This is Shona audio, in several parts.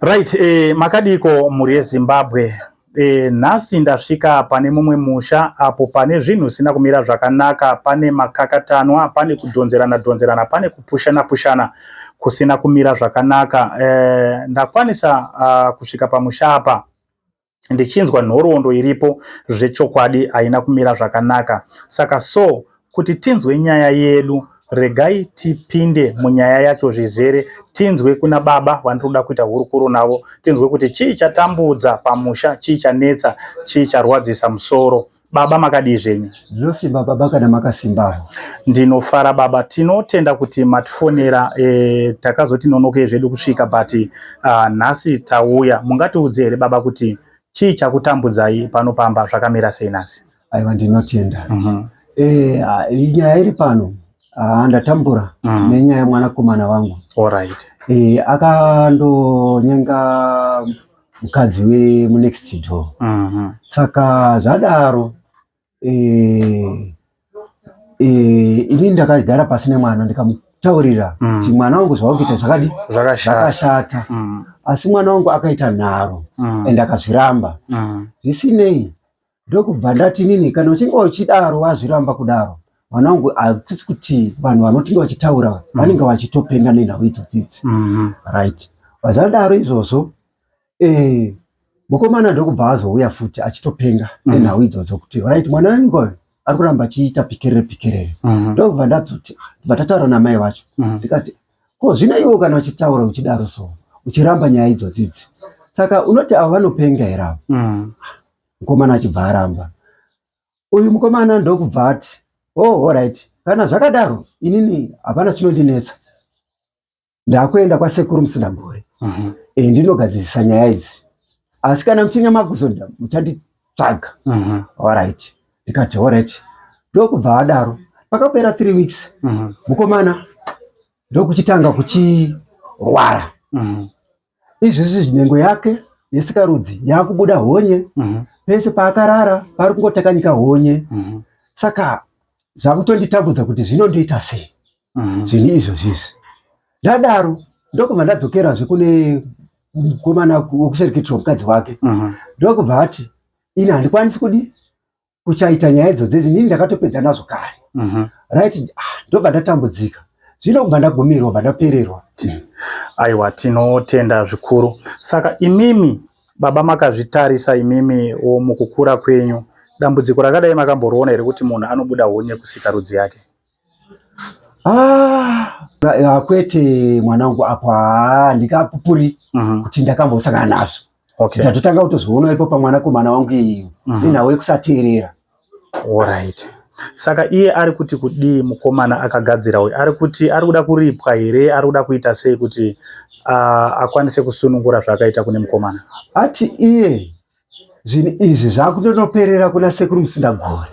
Right, eh, makadiko mhuri yeZimbabwe. Eh, nhasi ndasvika pane mumwe musha apo pane zvinhu zvisina kumira zvakanaka, pane makakatanwa, pane kudhonzerana dhonzerana, pane kupushana pushana kusina kumira zvakanaka. Eh, ndakwanisa kusvika pamusha apa ndichinzwa nhoroondo iripo zvechokwadi haina kumira zvakanaka saka so kuti tinzwe nyaya yedu regai tipinde munyaya yacho zvizere tinzwe kuna baba vandiri kuda kuita hurukuro navo tinzwe kuti chii chatambudza pamusha chii chanetsa chii charwadzisa musoro Baba makadii zvenyu? Ndinosimba baba kana makasimbawo. Ndinofara baba, tinotenda kuti matifonera e, takazoti nonokei zvedu kusvika but nhasi tauya. Mungatiudze here baba kuti chii chakutambudzai pano pamba zvakamira sei nhasi? Aiwa ndinotenda. E, nyaya iri pano ndatambura nenyaya yemwanakomana wangu. Alright. E, akandonyenga mukadzi wemunext door. Saka zvadaro ini ndakagara pasi nemwana ndikamutaurira kuti mwana wangu zvauri kuita zvakadi Zvakashata. Asi mwana wangu akaita nharo and akazviramba. Zvisinei ndokubva ndati inini kana uchinge uchidaro wazviramba kudaro mwana wangu hakusi kuti vanhu vanotinge vachitaura vanenge vachitopenga nenhau idzodzidzi. Right. Zvadaro izvozvo mukomana ndokubva azouya futi achitopenga nenhau idzodzo kuti right mwana wangu uyu ari kuramba achiita pikerere pikerere. Ndokubva ndazoti ndobva tataura namai vacho ndikati ko zvino iwe kana uchitaura uchidaro so uchiramba nyaya idzodzidzi saka unoti ava vanopenga here ava? Mukomana achibva aramba. Uyu mukomana ndokubva ati oh alright kana zvakadaro inini hapana chinondinetsa ndakuenda kwasekuru Musundagore ndinogadzirisa nyaya idzi asi kana muchinge makuzonda muchanditsvaga. Alright ndikati alright ndokubva adaro. Pakapera 3 weeks mukomana ndokuchitanga kuchirwara. Izvezvi nhengo yake yesikarudzi yakubuda honye. Pese paakarara pari kungotakanyika honye. Saka zvakutonditambudza kuti zvinondoita sei zvinhu izvozvizvi. Ndadaro ndokubva ndadzokerazve kune mukomana wekushereketerwa mukadzi wake. Ndokubva ati ini handikwanisi kudi kuchaita nyaya idzodzo idzi, inini ndakatopedza nazvo kare. Right, ndobva ndatambudzika. Zvino kubva ndagumirwa, bva ndapererwa. Aiwa, tinotenda zvikuru. Saka imimi baba makazvitarisa imimi mukukura kwenyu, dambudziko rakadai makamboriona here kuti munhu anobuda honye kusikarudzi yake? Kwete mwanangu, apo handingapupuri kuti ndakambosangana nazvo. Ndatotanga kutozviona ipo pamwanakomana wangu iyi nenhau yekusateerera. Alright. Saka iye ari kuti kudii mukomana akagadzira uyu? Ari kuti ari kuda kuripwa here? Ari kuda kuita sei kuti akwanise kusunungura zvaakaita kune mukomana? Ati iye zvinhu izvi zvakutonoperera kuna sekuru Musundagore.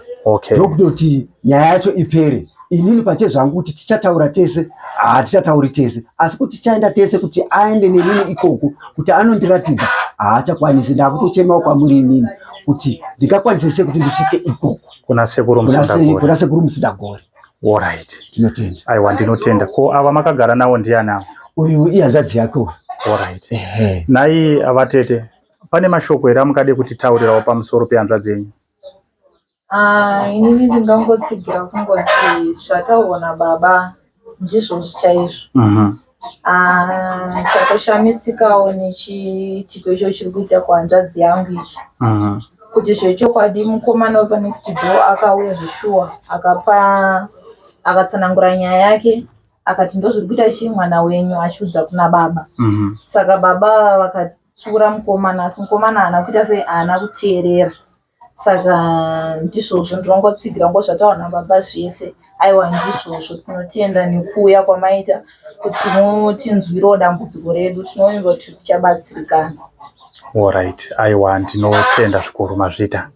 Ndokutoti nyaya yacho ipere. Inini pache zvangu kuti tichataura tese, hatichatauri tese, asi kuti tichaenda tese kuti aende nenini ikoko kuti anondiratidza haachakwanisi. Ndakutochemawo kwamuri inini kuti ndingakwanise sei kuti ndisvike ikoko kuna sekuru Musundagore. Kuna sekuru Musundagore. Alright. Ndinotenda. Aiwa, ndinotenda. Ko ava makagara navo ndiani ava? Uyu ihanzvadzi yake. Alright. Nhai vatete, pane mashoko here amungade kutitaurirawo pamusoro pehanzvadzi yenyu? Inini ndingangotsigira kungoti zvataurwa nababa ndizvozvo chaizvo. Tatoshamisikawo nechiitiko icho chiri kuita kuhanzvadzi yangu ichi. Kuti zvechokwadi mukomana wepanext door akauya zveshuwa akapa akatsanangura nyaya yake akati ndozviri kuita chii mwana wenyu achiudza kuna baba. Saka baba vakatsiura mukomana asi mukomana haana kuita sei haana kuteerera. Saka ndizvozvo ndinongotsigira ngo zvataurwa nababa zvese aiwa ndizvozvo tinotenda nekuuya kwamaita kuti mutinzwirewo dambudziko redu tinovimba kuti tichabatsirikana. Alright, aiwa ndinotenda zvikuru mazvita.